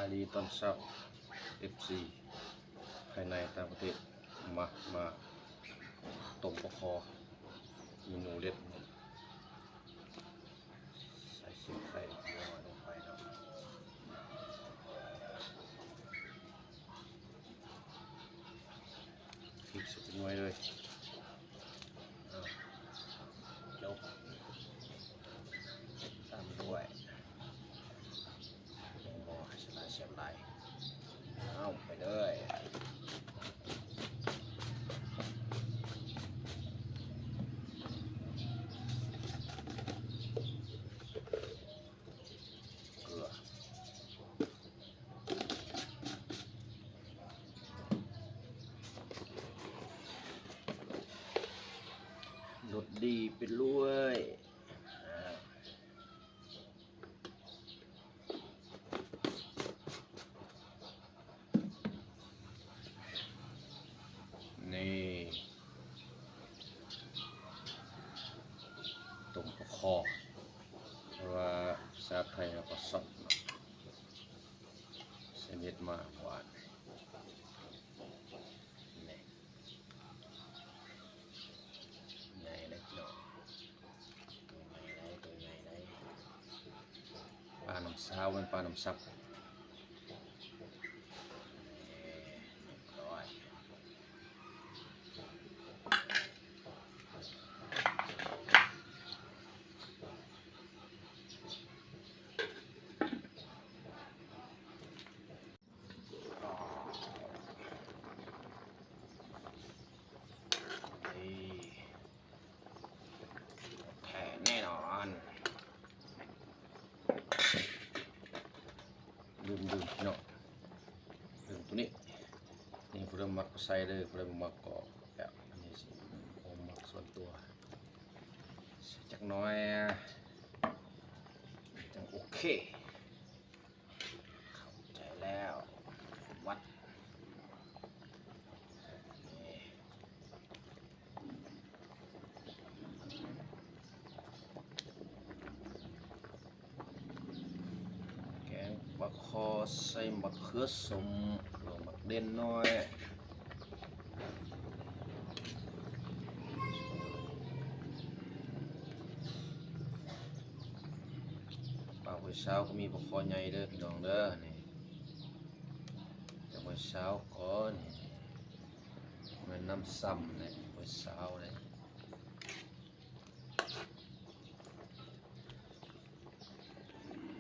ສະບາຍດີຕອນເຊົ້າ ເອັຟຊີ ພາຍໃນຕ່າງປະເທດ ມາ ມາຕົ້ມປາຄໍ່ ເມນູເດັດ ໃສ່ເສັ້ນໄຂ່ນ້ອຍລົງໄປເນາະ ພິກໃສ່ເປັນໜ່ວຍເລີຍ. ຈົບ ຕາມດ້ວຍ ບໍ່ໃຫ້ສະຫຼາຍແຊບຫຼາຍ ເອົາໄປເລີຍ ເກືອ ລົດດີໄປເລື້ອຍ ນີ້ ຕົ້ມປາຄໍ່ ຫຼືວ່າພາສາໄທວ່າປາຊອດເນາະ ໃສ່ເມັດມາຫວານ ນີ້ ໃຫຍ່ເດ້ພີ່ນ້ອງ ໂຕໃຫຍ່ໄດ໋ ໂຕໃຫຍ່ໄດ໋ ປານ້ຳຊາວ ແມ່ນປານ້ຳຊັບ ນີ້ ຮຽບຮ້ອຍ. ນີ້ ແທ້ແນ່ນອນ ລືມ ລືມເນາະ ລືມໂຕນີ້ ນີ້ ຜູ້ໃດມັກກໍໃສ່ເດີ ຜູ້ໃດບໍ່ມັກກໍແບບ ອັນນີ້ຊິ ບໍ່ມັກສ່ວນຕົວ ໃສ່ຈັກໜ້ອຍ ຈັ່ງໂອເຄ. ເຂົ້າໃຈແລ້ວ ວັດ ນີ້ ແກງປາຄໍ່ໃສ່ໝາກເຂືອສົ້ມ ແລ້ວໝາກເດັນນ້ອຍ. ປາຫ້ວຍຊາວກໍມີປາຄໍ່ໃຫຍ່ເດີພີ່ນ້ອງເດີ ນີ້ ຈາກຫ້ວຍຊາວກໍນີ້ ແມ່ນນ້ຳຊຳນີ້ ຫ້ວຍຊາວນີ້